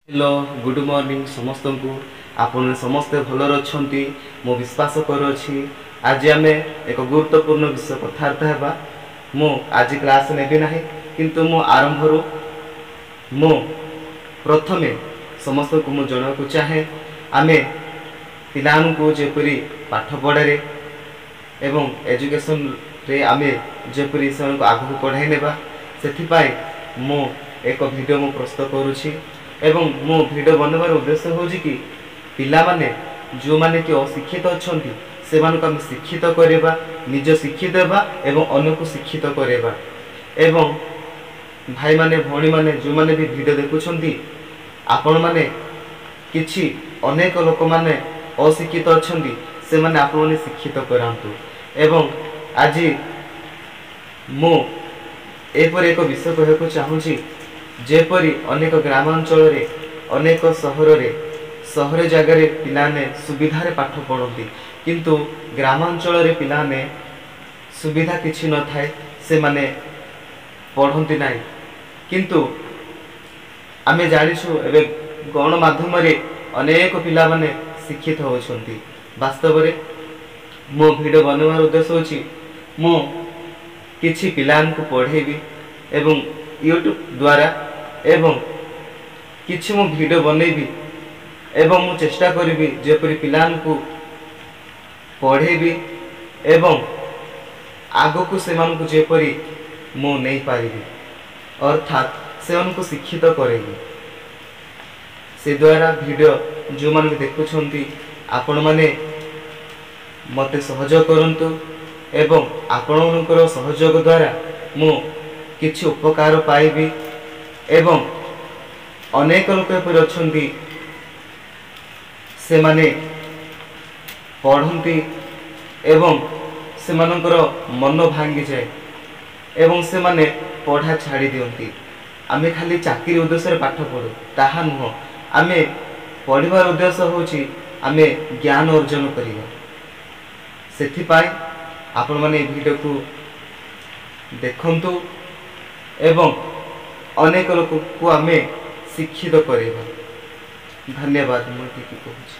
Hello, good morning ସମସ୍ତଙ୍କୁ। ଆପଣ ସମସ୍ତେ ଭଲରେ ଅଛନ୍ତି, ମୁଁ ବିଶ୍ୱାସ କରୁଅଛି। ଆଜି ଆମେ ଏକ ଗୁରୁତ୍ୱପୂର୍ଣ୍ଣ ବିଷୟ କଥାବାର୍ତ୍ତା ହେବା। ମୁଁ ଆଜି କ୍ଲାସ୍ ନେବି ନାହିଁ, କିନ୍ତୁ ମୁଁ ଆରମ୍ଭରୁ ମୁଁ ପ୍ରଥମେ ସମସ୍ତଙ୍କୁ ମୁଁ ଜଣାଇବାକୁ ଚାହେଁ, ଆମେ ପିଲାମାନଙ୍କୁ ଯେପରି ପାଠପଢ଼ାରେ ଏବଂ ଏଜୁକେସନରେ ଆମେ ଯେପରି ସେମାନଙ୍କୁ ଆଗକୁ ବଢ଼ାଇ ନେବା, ସେଥିପାଇଁ ମୁଁ ଏକ ଭିଡ଼ିଓ ମୁଁ ପ୍ରସ୍ତୁତ କରୁଛି। ଏବଂ ମୁଁ ଭିଡ଼ିଓ ବନେଇବାର ଉଦ୍ଦେଶ୍ୟ ହେଉଛି କି ପିଲାମାନେ ଯେଉଁମାନେ କି ଅଶିକ୍ଷିତ ଅଛନ୍ତି, ସେମାନଙ୍କୁ ଆମେ ଶିକ୍ଷିତ କରିବା, ନିଜ ଶିକ୍ଷିତ ହେବା ଏବଂ ଅନ୍ୟକୁ ଶିକ୍ଷିତ କରାଇବା। ଏବଂ ଭାଇମାନେ, ଭଉଣୀମାନେ, ଯେଉଁମାନେ ବି ଭିଡ଼ିଓ ଦେଖୁଛନ୍ତି, ଆପଣମାନେ କିଛି ଅନେକ ଲୋକମାନେ ଅଶିକ୍ଷିତ ଅଛନ୍ତି, ସେମାନେ ଆପଣମାନେ ଶିକ୍ଷିତ କରାନ୍ତୁ। ଏବଂ ଆଜି ମୁଁ ଏପରି ଏକ ବିଷୟ କହିବାକୁ ଚାହୁଁଛି, ଯେପରି ଅନେକ ଗ୍ରାମାଞ୍ଚଳରେ, ଅନେକ ସହରରେ, ସହର ଜାଗାରେ ପିଲାମାନେ ସୁବିଧାରେ ପାଠ ପଢ଼ନ୍ତି, କିନ୍ତୁ ଗ୍ରାମାଞ୍ଚଳରେ ପିଲାମାନେ ସୁବିଧା କିଛି ନଥାଏ, ସେମାନେ ପଢ଼ନ୍ତି ନାହିଁ। କିନ୍ତୁ ଆମେ ଜାଣିଛୁ, ଏବେ ଗଣମାଧ୍ୟମରେ ଅନେକ ପିଲାମାନେ ଶିକ୍ଷିତ ହେଉଛନ୍ତି। ବାସ୍ତବରେ ମୋ ଭିଡ଼ିଓ ବନେଇବାର ଉଦ୍ଦେଶ୍ୟ ହେଉଛି, ମୁଁ କିଛି ପିଲାମାନଙ୍କୁ ପଢ଼େଇବି ଏବଂ ୟୁଟ୍ୟୁବ୍ ଦ୍ୱାରା, ଏବଂ କିଛି ମୁଁ ଭିଡ଼ିଓ ବନେଇବି ଏବଂ ମୁଁ ଚେଷ୍ଟା କରିବି ଯେପରି ପିଲାମାନଙ୍କୁ ପଢ଼େଇବି ଏବଂ ଆଗକୁ ସେମାନଙ୍କୁ ଯେପରି ମୁଁ ନେଇପାରିବି, ଅର୍ଥାତ୍ ସେମାନଙ୍କୁ ଶିକ୍ଷିତ କରେଇବି। ସେ ଦ୍ୱାରା ଭିଡ଼ିଓ ଯେଉଁମାନେ ବି ଦେଖୁଛନ୍ତି, ଆପଣମାନେ ମୋତେ ସହଯୋଗ କରନ୍ତୁ ଏବଂ ଆପଣମାନଙ୍କର ସହଯୋଗ ଦ୍ୱାରା ମୁଁ କିଛି ଉପକାର ପାଇବି। ଏବଂ ଅନେକ ଲୋକ ଏପରି ଅଛନ୍ତି, ସେମାନେ ପଢ଼ନ୍ତି ଏବଂ ସେମାନଙ୍କର ମନ ଭାଙ୍ଗିଯାଏ ଏବଂ ସେମାନେ ପଢ଼ା ଛାଡ଼ି ଦିଅନ୍ତି। ଆମେ ଖାଲି ଚାକିରି ଉଦ୍ଦେଶ୍ୟରେ ପାଠ ପଢ଼ୁ ତାହା ନୁହଁ, ଆମେ ପଢ଼ିବାର ଉଦ୍ଦେଶ୍ୟ ହେଉଛି ଆମେ ଜ୍ଞାନ ଅର୍ଜନ କରିବା। ସେଥିପାଇଁ ଆପଣମାନେ ଏ ଭିଡ଼ିଓକୁ ଦେଖନ୍ତୁ ଏବଂ ଅନେକ ଲୋକକୁ ଆମେ ଶିକ୍ଷିତ କରିବା। ଧନ୍ୟବାଦ, ମୁଁ ଏତିକି କହୁଛି।